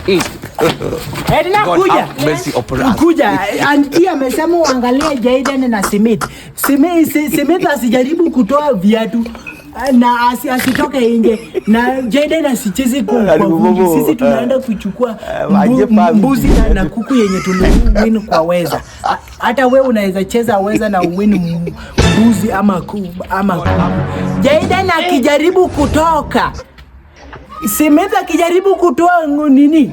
Edna, God kuja. have mercy upon us. Kuja. Auntie amesema uangalie Jaden na Smith. Smith asijaribu kutoa viatu na asitoke nje na Jaden asicheze kwa vumbi. Sisi tunaenda kuchukua mbuzi na kuku yenye tuliwin kwa weza. Hata we unaweza cheza weza na uwin mbuzi ama kuku. Jaden akijaribu kutoka, Smith akijaribu kutoa nini,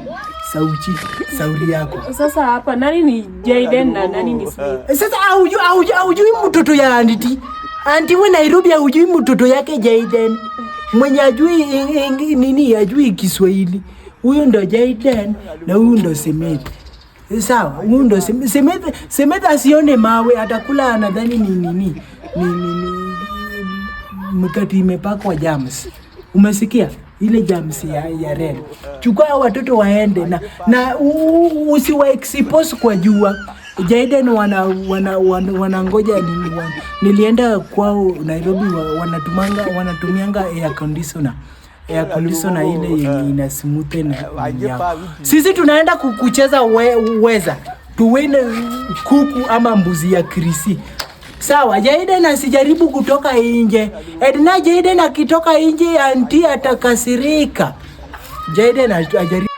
sauchi sauri yako. Sasa hapa nani ni Jaden na nani ni Smith? Sasa aujui mtoto ya auntie. Auntie we Nairobi aujui mtoto yake Jaden. Mwenye ajui nini, ajui Kiswahili. Huyu ndo Jaden na huyu ndo Smith. Sawa, huyu ndo Smith. Smith asione mawe atakula, anadhani ni nini? Ni mkate imepakwa jams. Umesikia? Ile jams ya red. Chukua hao watoto waende na usiwa expose kwa jua. Jaden wanangoja nini? Nilienda kwao Nairobi, wanatumianga air conditioner. Air conditioner ile yenye ina smoothen nini yao. Sisi tunaenda kucheza weza tuwine kuku ama mbuzi ya Krisi. Sawa, Jaden asijaribu kutoka nje. Edna, Jaden akitoka nje, auntie atakasirika. Jaden ajaribu